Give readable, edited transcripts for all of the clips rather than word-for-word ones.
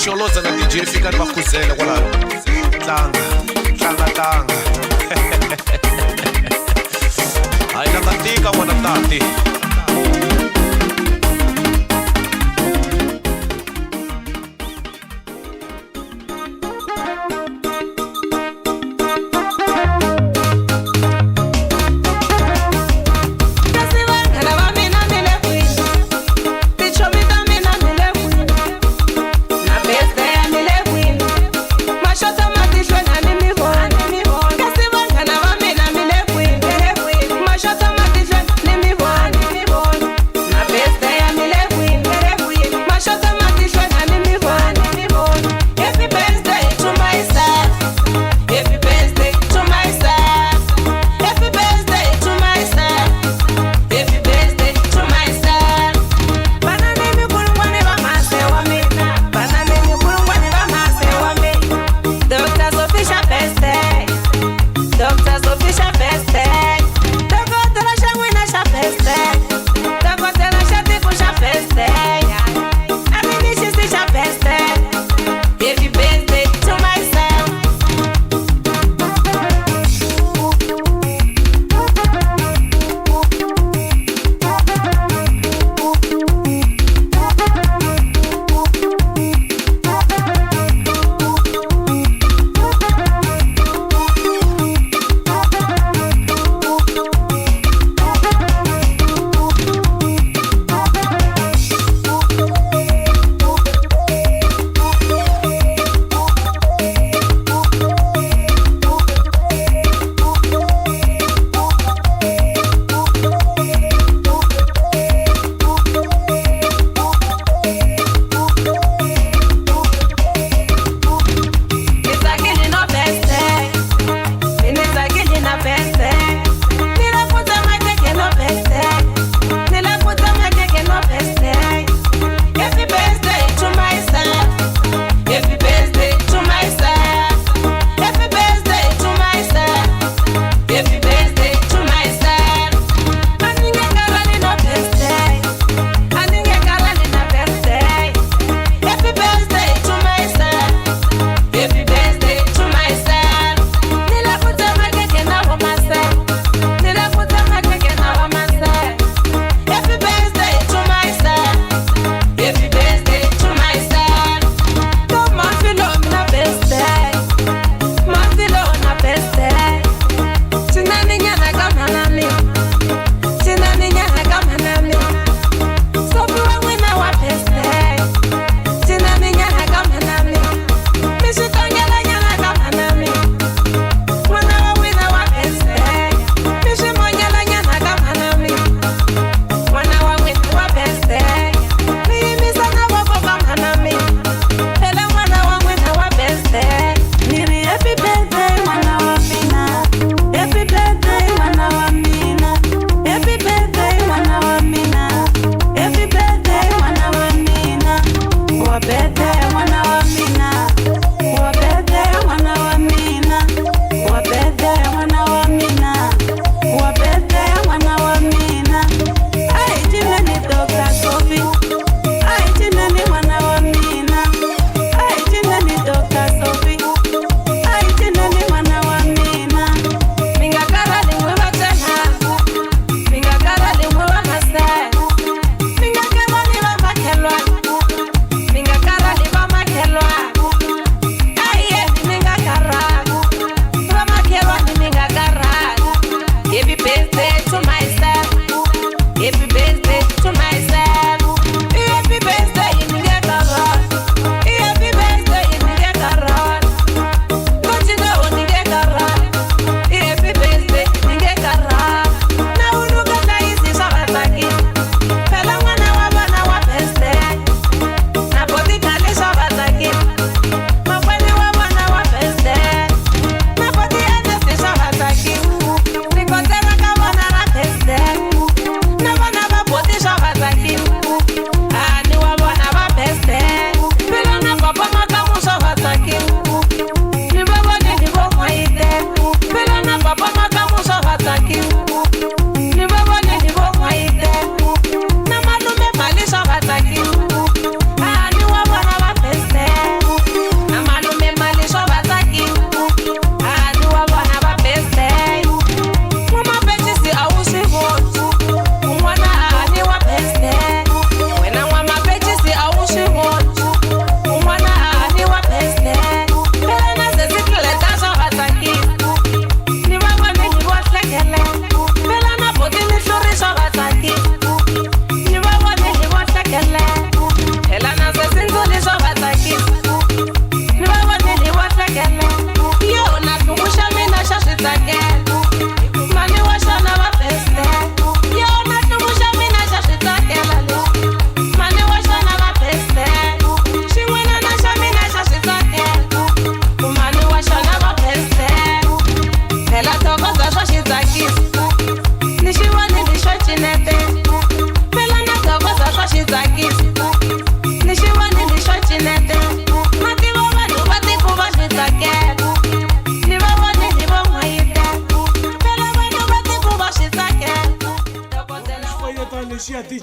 Musholoza na DJ fikani va khuzela kwalano. Tlanga, tlanga, tlanga. Hayi la nga tika n'wana tati. Kasi vanghana va mina mi le kwini? Tichomi ta mina mi le kwini? Na beste ya mi le kwini? Maxota matihlweni a ni mi voni. Kasi vanghana va mina mi le kwini? Maxota matihlweni ni mi voni.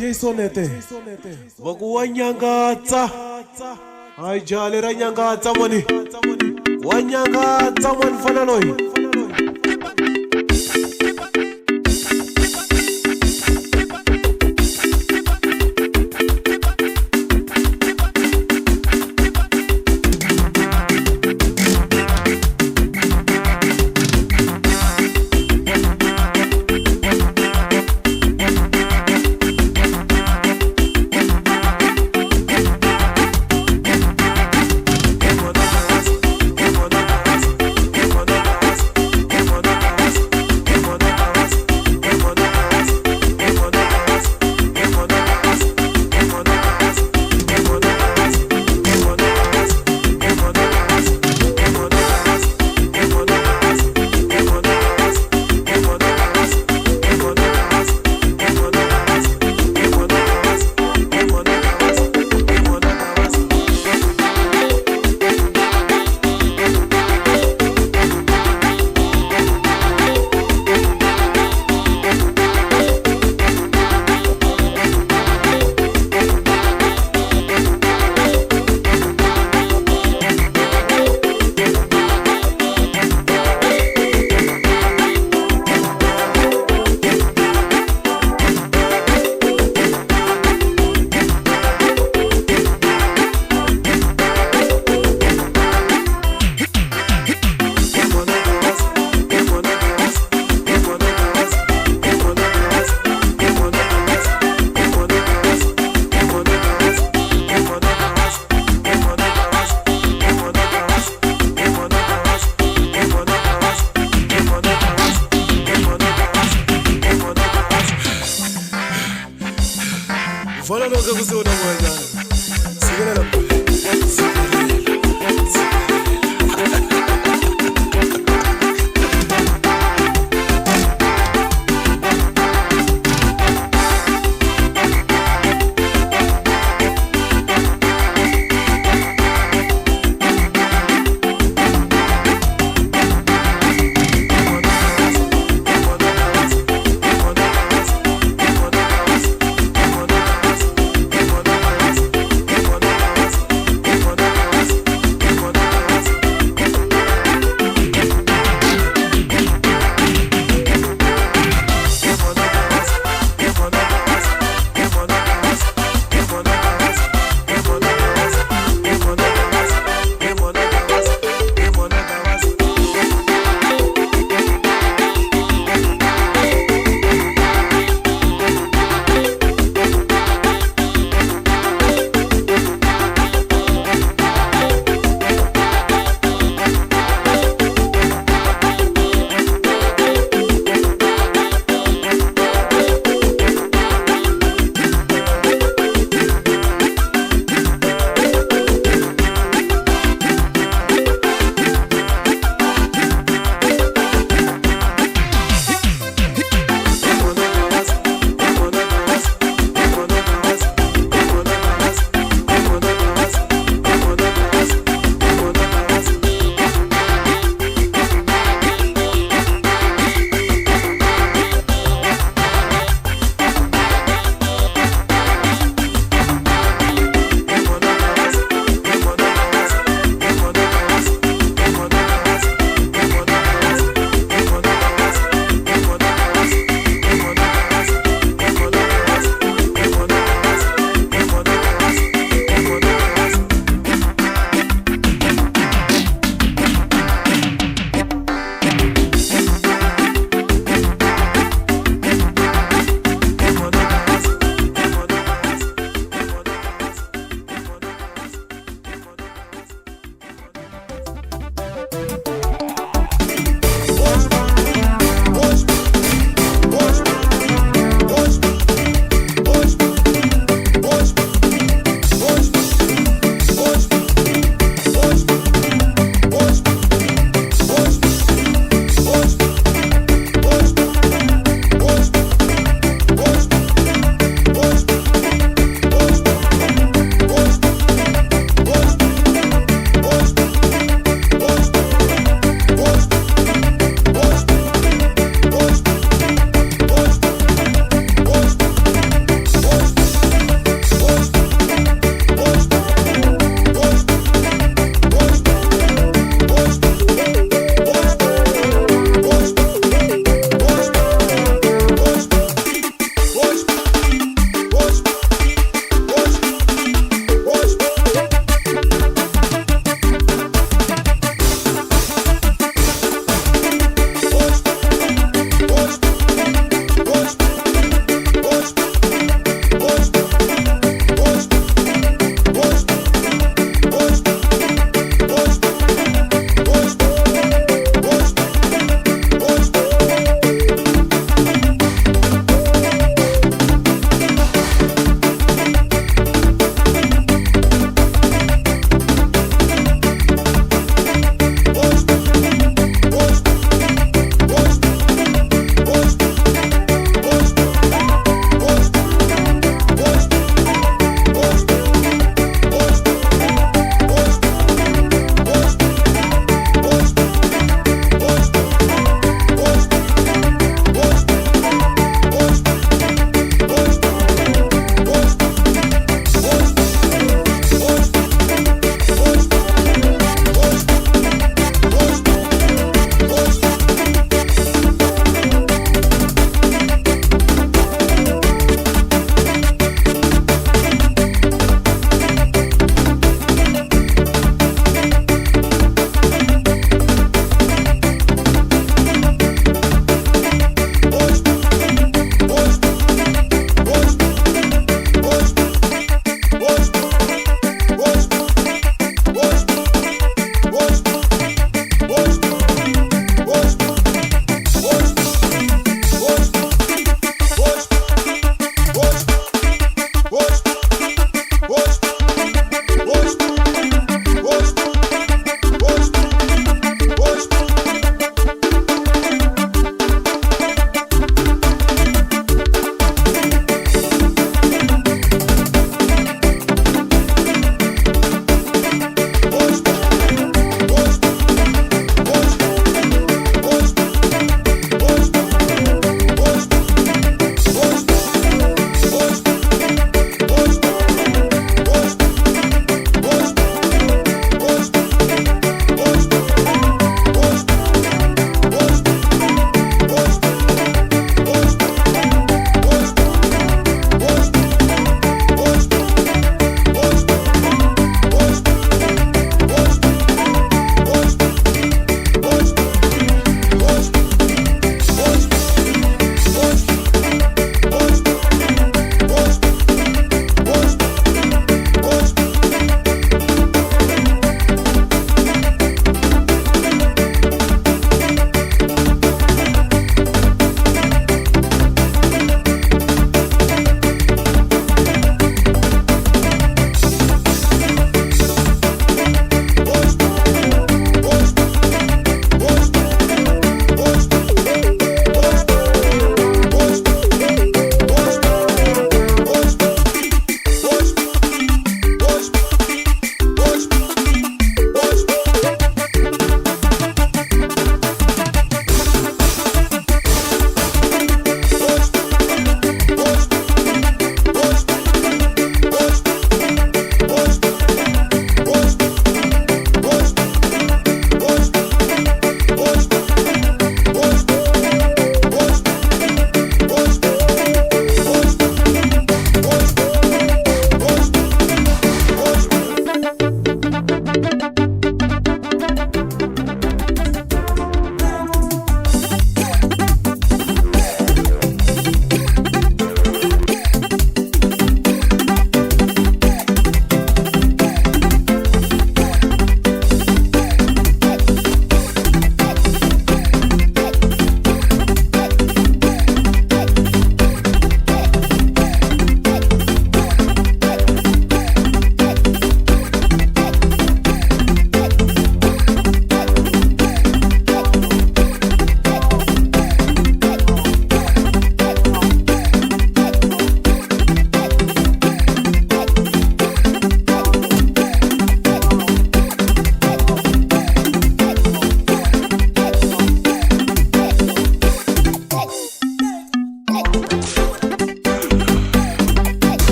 DJ Sonete va ku wa nyangatsa hayi jaha lera nyangatsa mani wa nyangatsa mani fana loyi.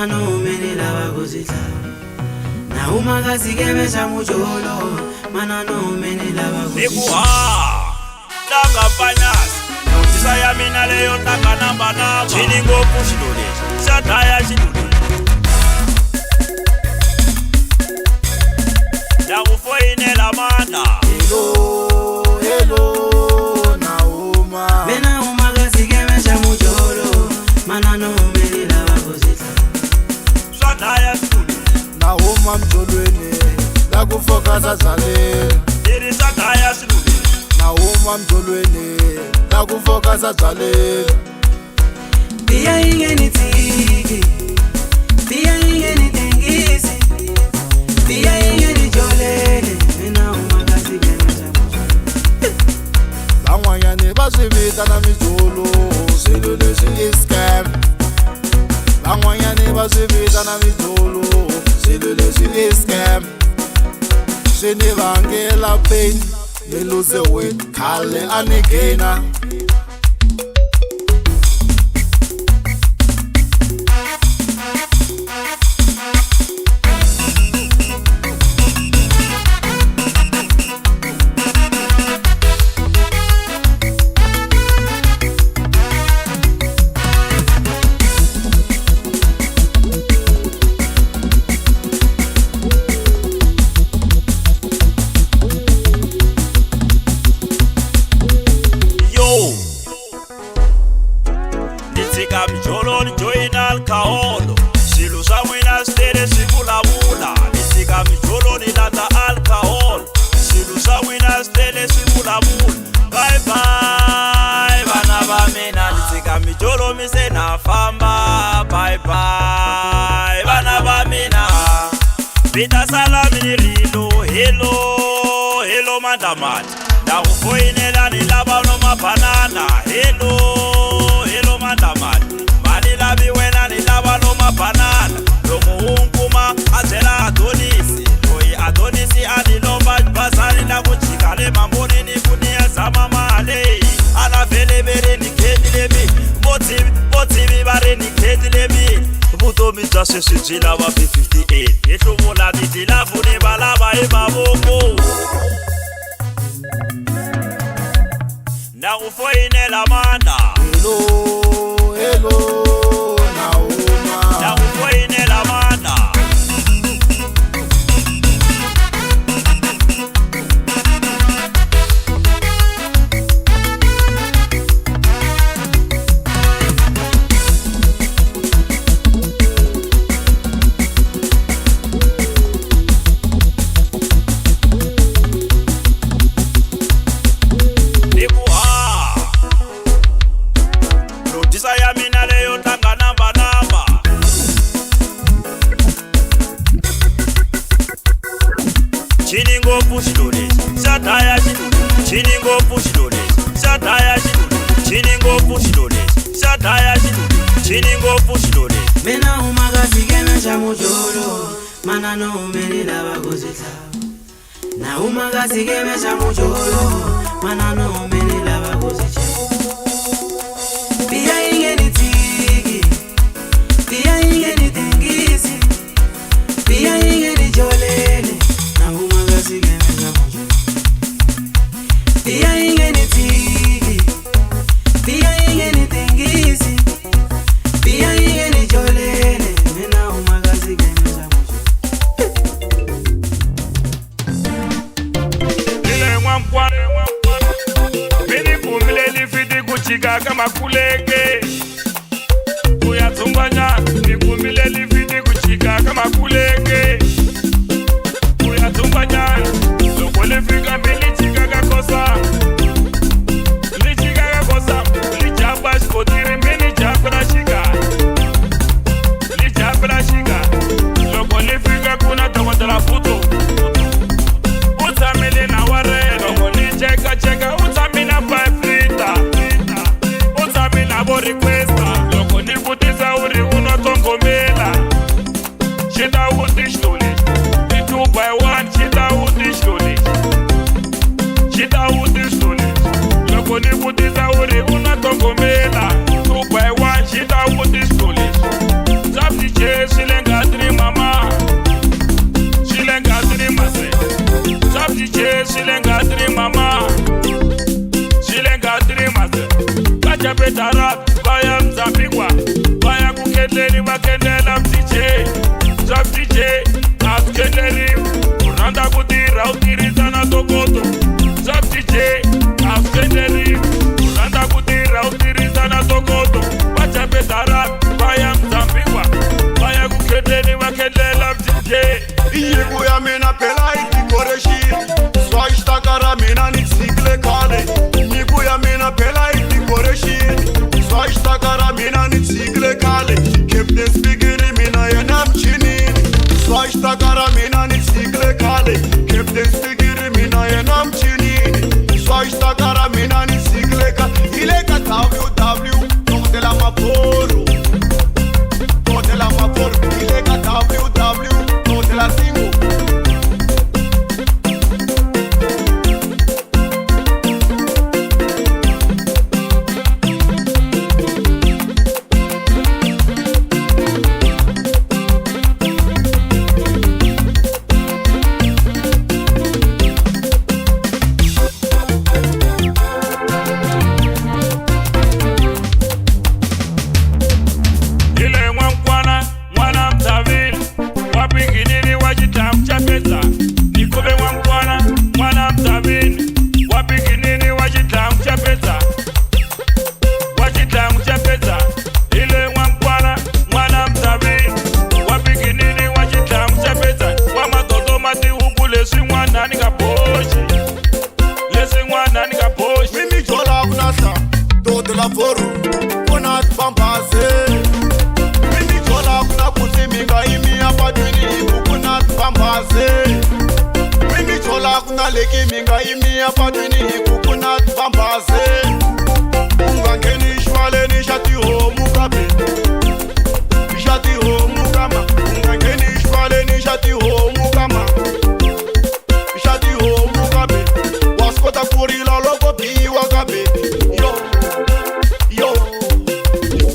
Mana no me ni lava ku swi tlhava. Na huma ka xikeme xa mujolo, mana no me ni lava ku Ni swi ku tlhava. Ha tlanga panyasi notice ya mina leyo tlanga nambanamba chini ngopfu xilo lexi xa dlaya xilo lexi na ku foyinela manda. Hello, hello, na huma. Mina huma ka xikeme xa mujolo, mana no me ni lava ku swi tlhava. Swa dlaya xilo lexi. Na huma mjolweni la ku fokasa byaleni. Leri swa dlaya xilo lexi. Na huma mjolweni la ku fokasa byaleni. Biya yi nge ni tshiki, biya yi nge ni tengisi, biya yi nge ni jolele. Mina huma ka xikeme xa mujolo. Van'wanyani va swi vitana mijolo, swilo leswi i scam. Van'wanyani va swi vitana mijolo, swilo leswi i scam. Swi ni vangela pain, ni lose weight, khale a ni gaina. Yo, ni tshika mijolo ni joyina alcohol. Swilo swa n'wina swi tele swi vulavula. Ni tshika mijolo ni lata alcohol. Swilo swa n'wina swi tele swi vulavula. Bye bye vana va mina, ni tshika mijolo mi se na famba. Bye bye vana va mina, mi ta sala mi ni rilo. Hello, hello mandamati, na ku foyinela ni lava no mabanana. Hello, hello mandamati, mali lavi wena ni lava no mabanana. Loko u nkuma a byela Adonisi, loyi Adonisi a ni lomba bazani la ku jika le mamboni ni ku ni ya zama mali. A la vele ve ri ni khendile mi votivi votivi va ri ni khendile mi. Vutomi bya sweswi byi lava 58 hi hluvula titlilavu ni va lava hi mavoko. Na ku foyinela manda. Hello, hello, na huma. Na ku foyinela manda. Ni ku ha producer ya mina leyo tlanga nambanamba. Chini ngopfu xilo lexi xa dlaya xilo lexi. Chini ngopfu xilo lexi xa dlaya xilo lexi. Chini ngopfu xilo lexi xa dlaya xilo lexi. Chini ngopfu xilo lexi. Mina huma ka xikeme xa mujolo, mana no me ni lava ku swi tlhava. Na huma ka xikeme xa mujolo, mana no me ni lava ku swi tlhava. Biya yi nge ni tshiki, biya yi nge ni tengisi, biya yi nge ni jolele. Na huma ka xikeme xa mujolo. Biya yi nge ni tshiki, biya yi nge ni tengisi, biya yi nge ni jolele. Mina huma ka xikeme xa mujolo. Mini kumile lifiti kuchika kama kuleke kuyatsumbanya. Nikumile lifiti kuchika kama kuleke kuyatsumbanya. Loko lifika milichika kakosa, lichika kakosa, lijapa xikotiri milijapa xika, lijapa xika. Loko lifika kuna dokodela futo u tshamile na warena. Loko ni chekacheka u tshame na 5 liter, u tshame na vo requesta. Loko ni vutisa u ri u no tongomela. Xi ta wuti xilo lexi i 2 by 1. Xi ta wuti xilo lexi, xi ta wuti xilo lexi. Loko ni vutisa u ri u no tongomela. 2 by 1 xi ta wuti xilo lexi. dara va ya Mzambikwa va ya ku khendleni va khendlela DJ swa DJ a swi khendleriwi u rhandza ku tirha u tirhisa na ntokoto swa DJ a swi khendleriwi u rhandza ku tirha u tirhisa na ntokoto va jambe dara va ya Mzambikwa va ya ku khendleni va khendlela DJ. Nyiko ya mina phela i decoration swa xitaka ra mina ni tshikile khale. Nyiko ya mina phela i decoration swa xitaka ra mina ni tshikile khale. Captain Spikiri mina yena mchinini swa xitaka ra mina ni tshikile khale. Captain Spikiri mina yena mchinini swa xitaka ra mina ni tshikile khale. Hi le ka WW dokodela Maboro, dokodela Maboro. Hi le ka WW dokodela Singo. Hi le n'wankwana n'wana Mthavini wa pikinini wa xitlangu xa pesa ni kuve n'wankwana n'wana Mthavini wa pikinini wa xitlangu xa pesa wa xitlangu xa pesa. Hi le n'wankwana n'wana Mthavini wa pikinini wa xitlangu xa pesa wa matoto ma tihuku leswin'wana ni nga boxi leswin'wana ni nga boxi. Mimi jola kunahla dokodela Boro kuna tibambaze. Mimi jola kuna kutsi mi nga yimi apatwini hi ku kuna tibambaze. Mimi jola kuna leki mi nga yimi apatwini hi ku kuna tibambaze. U nga ngheni xivaleni xa tihomu kambe xa tihomu kama. U nga ngheni xivaleni xa tihomu kama xa tihomu kambe. Wa swi kota ku rila loko biwa kambe yo yo.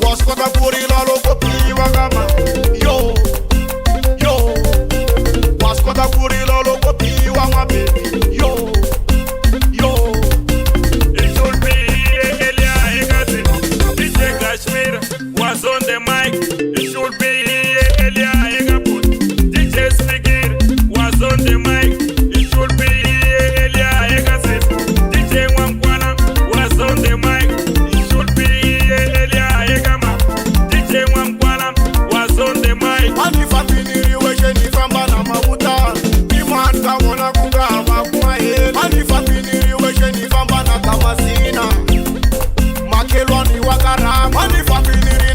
Wa swi kota ku rila loko biwa kama yo yo. Wa swi kota ku rila loko biwa n'wabebi yo yo. It should be here earlier, Ekasi. DJ Kashmir was on the mic. It should be here earlier, Ekaput. DJ Spikir was on the mic. It should be here earlier, Ekasi. DJ Wankwana was on the mic. It should be here earlier, Ekama. DJ Wankwana was on the mic. A ni fambi ni ri wexe ni famba na mavutana tin'wani ta vona ku nga hava ku maheli. A ni fambi ni ri wexe ni famba na Thomasina makhelwani wa ka Rama. A ni fambi ni ri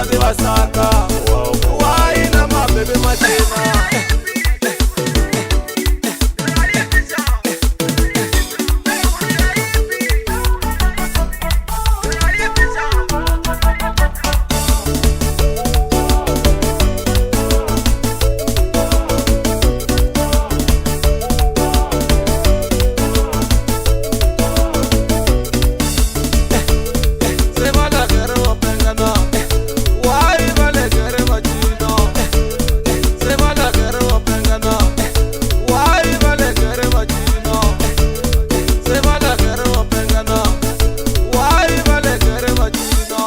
vavasati va saka. Why na mabebe macina? Se va la guerra va pengana. Why va la guerra va chino? Se va la guerra va pengana. Why va la guerra va chino? Se va la guerra va pengana. Why va la guerra va chino?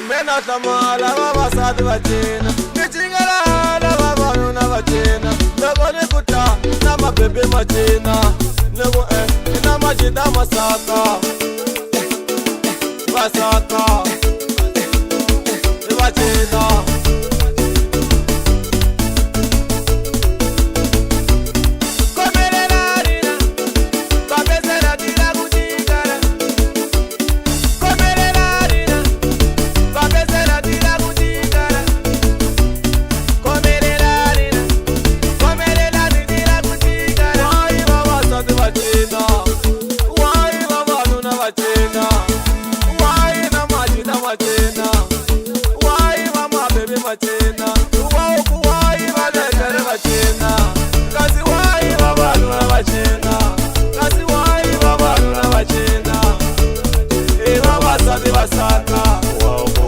Mina hlamala vavasati va cina, ni cingelana vavanuna va cina. Loko ni ku ta na mabebe ma cina, ni ku e na macita masaka, vasaka va cina.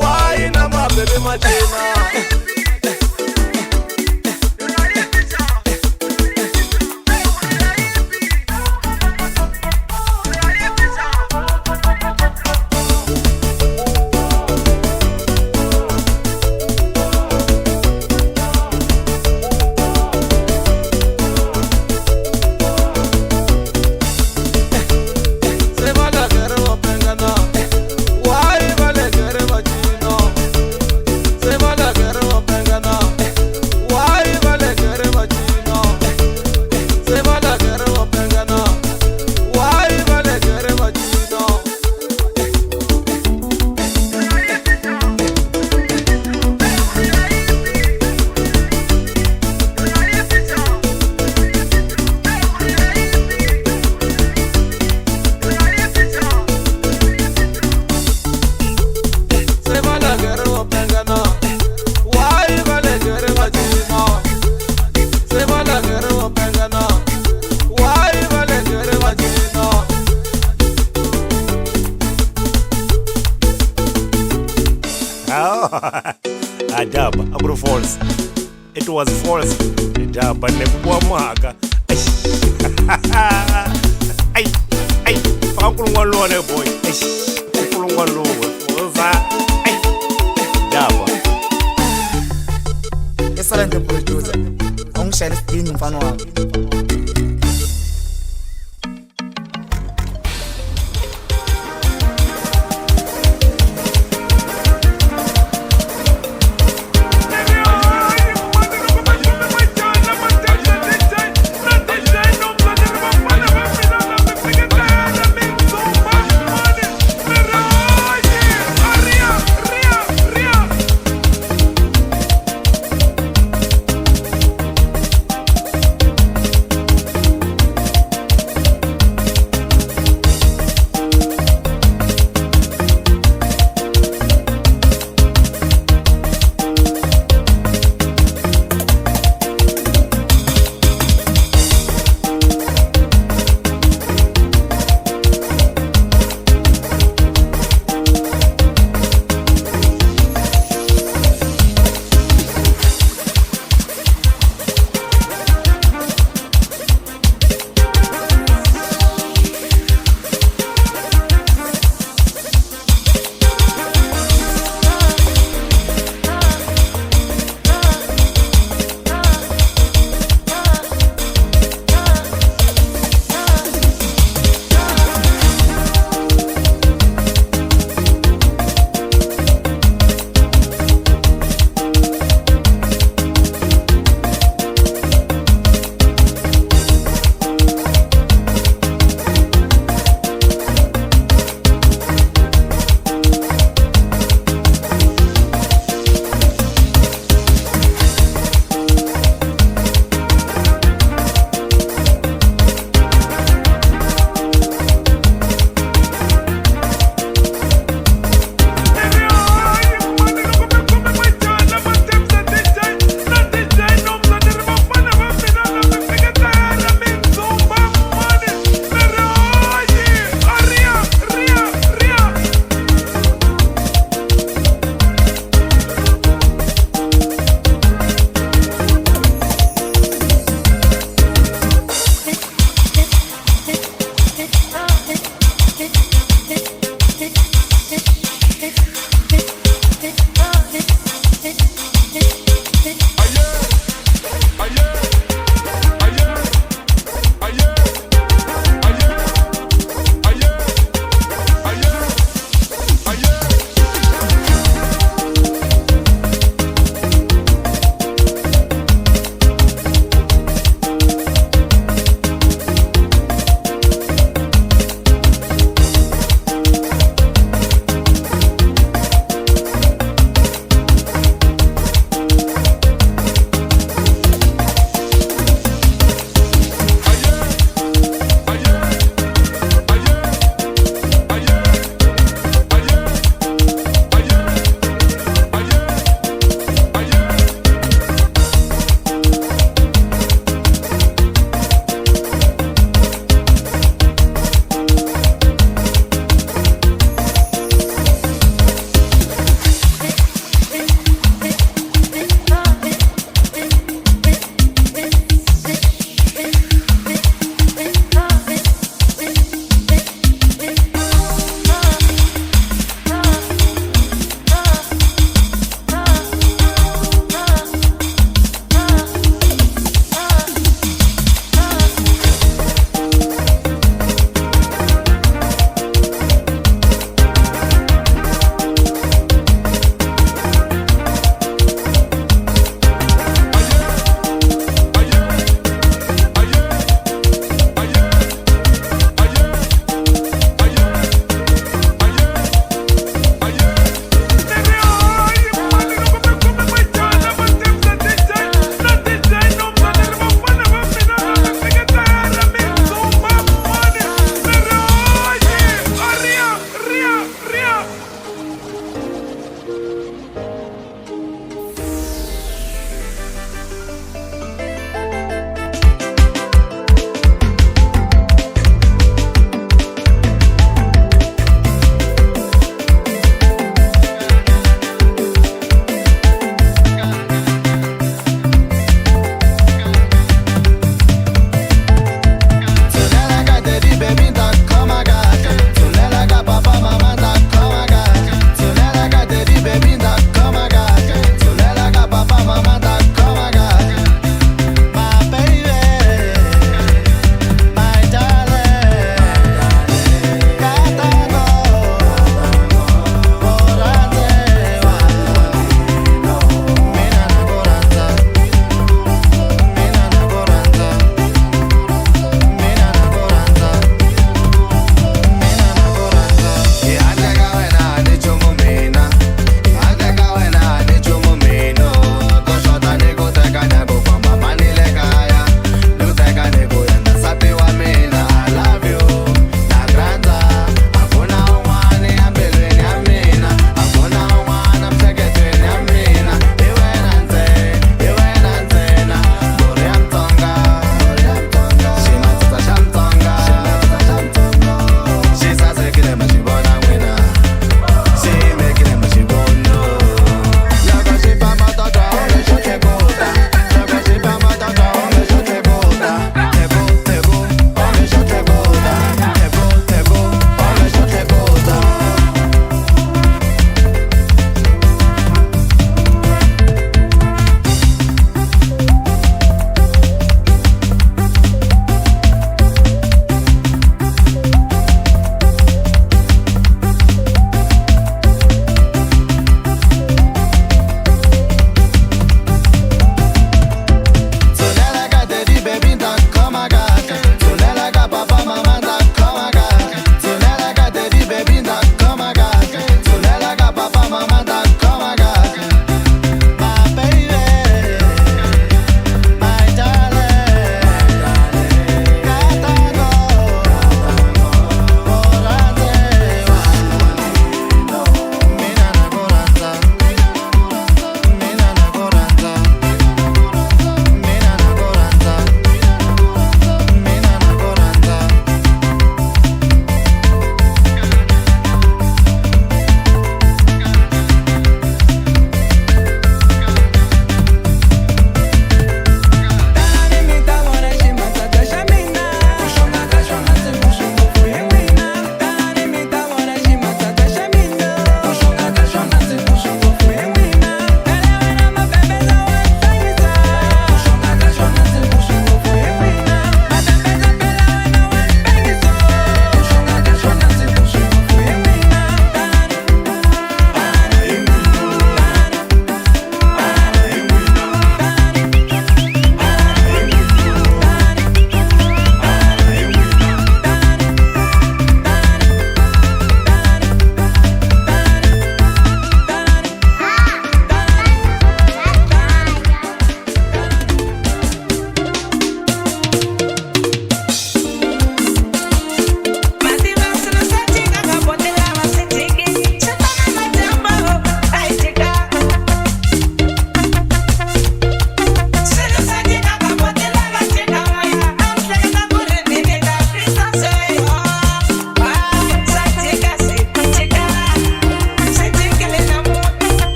Why na mabebe macina? Se va la guerra va pengana. Why va la guerra va chino? Se va la guerra va pengana. Why va la guerra va chino? Se va la guerra va pengana. Why va la guerra va chino? Se va la guerra va pengana. Why va la guerra va chino? Se va la guerra va pengana. Why va la guerra va chino? Adaba a ku ri false. It was false. Daba ne ku wa mhaka. Ai ai, faka nkulungwana luwa boy. Eish, nkulungwana luwa. Fosa. Ai. Daba. Excellent producer. Awungishayela isidingi mfana wami. Ria, ria, ria.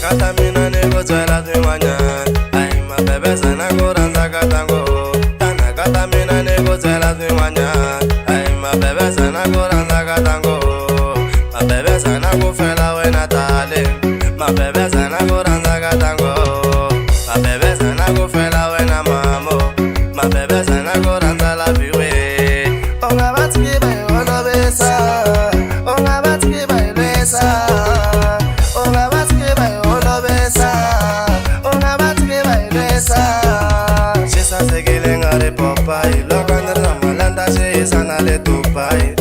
Timhaka ta mina ni ku byela swin'wanyana. Ayi mabebeza na ku rhandza ka tango. Timhaka ta mina ni ku byela swin'wanyana. Ayi mabebeza na ku rhandza ka tango. Mabebeza na ku fela wena tale. Mabebeza na ku rhandza ka tango. Mabebeza na ku fela wena mamo. Mabebeza na ku rhandza laviwe. U nga va tshiki va hi holovisa. U nga va tshiki va hi lwisa. U nga va tshiki va hi holovisa. U nga va tshiki va hi lwisa. Xi sasekile nga ri popayi loko ni ri na malanda xi yisa na le Dubai.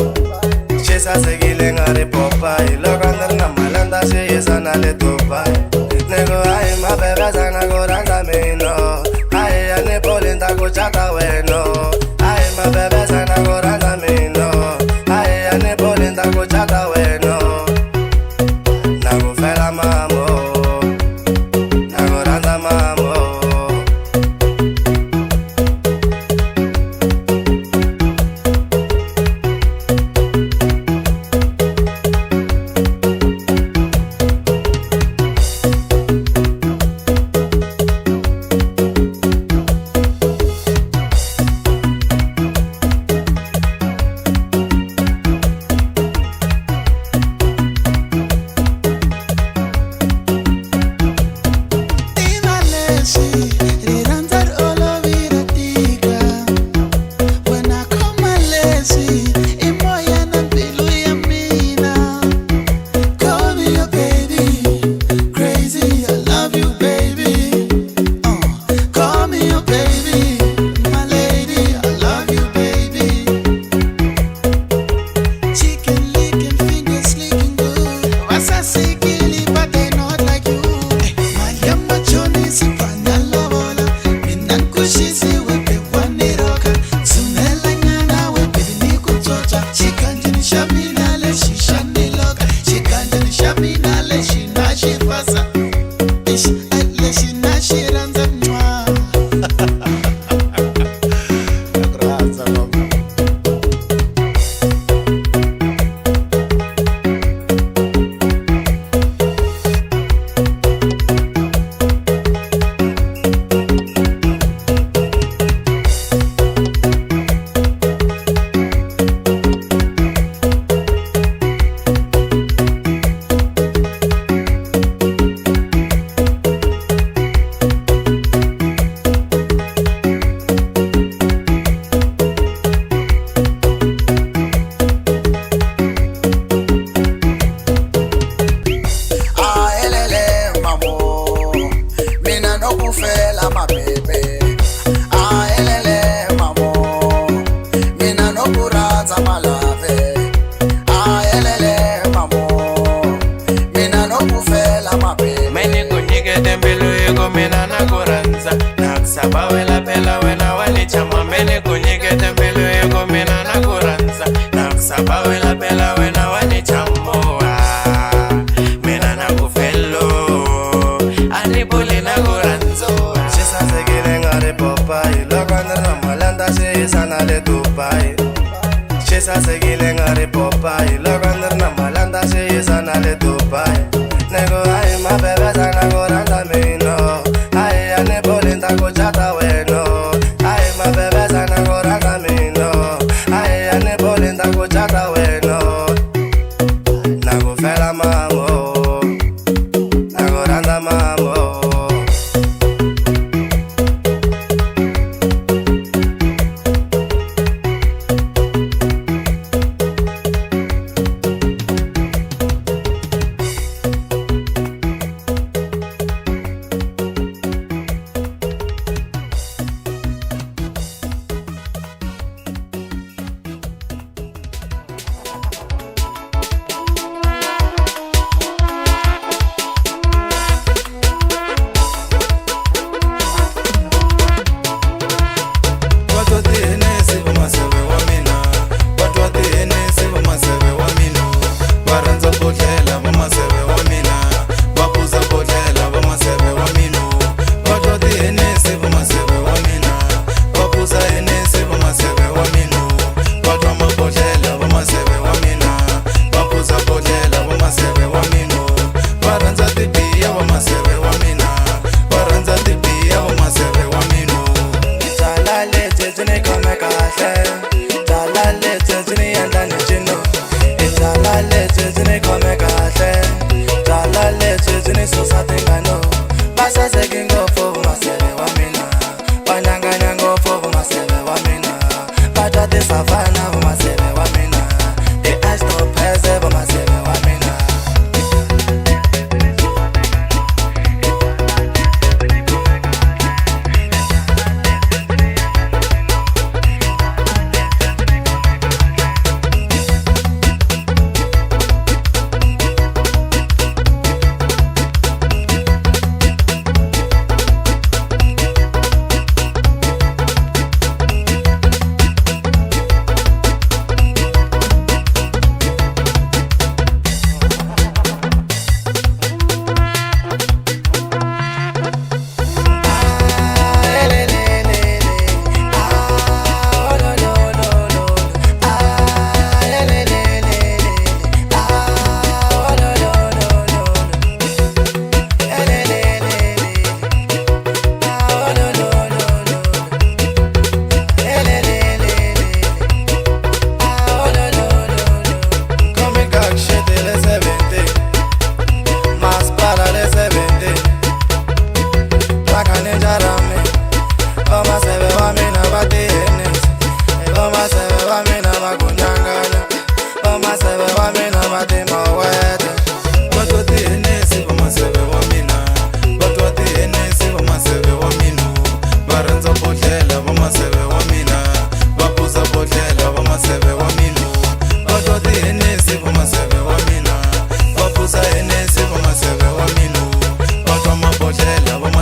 Xi sasekile nga ri popayi loko ni ri na malanda xi yisa na le Dubai. Ni ku hayi mabebeza na ku rhandza mina. Hayi a ni boli ni ta ku cata wena. Hayi mabebeza na ku rhandza mina. Hayi a ni boli ni ta ku cata wena. Na ku fela mamo. Na ku rhandza mamo. Tiva leswi rirhandzu ri olovile tika wena khoma leswi i moya na mbilu ya mina. Call me your baby, crazy, I love you baby. Call me your baby, my lady, I love you baby. Chicken licking, fingers licking good. Vasasekile but they not like you. Mali ya machonisi fanya lobola. Mina nkushisiwe bebwa ni roka. Tshunela nyana we baby ni ku tswotswa. Xikandzeni xa mina lexi xa ni loka. Xikandzeni xa mina lexi na xi fasa. Ixi, ai, lexi na xi rhandza mwa. Rhandza mama. Ahelele mamo, mina nokufela mabebe. Ahelele mamo, mina nokuradza malave. Ahelele mamo, mina nokufela mabebe. Mene ku nyikete mbilu hi ku mina na ku rhandza. Na ku saba wela phela wena wa ni chama. Mene ku nyikete mbilu hi ku mina na ku rhandza. Na ku saba wela phela wena wa ni chamoa. Mina na ku felo. A ni boli na ku rhandza. Xi sasekile nga ri popayi loko ni ri na malanda xi yisa na le Dubai. Xi sasekile nga ri popayi loko ni ri na malanda xi yisa na le Dubai. Ni ku hayi mabebeza na ku rhandza mina. Hayi a ni boli ni ta ku cata wena. Hayi mabebeza na ku rhandza mina. Hayi a ni boli ni ta ku cata wena. Na ku fela mamo. Na ku rhandza mamo. Thank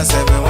maseve.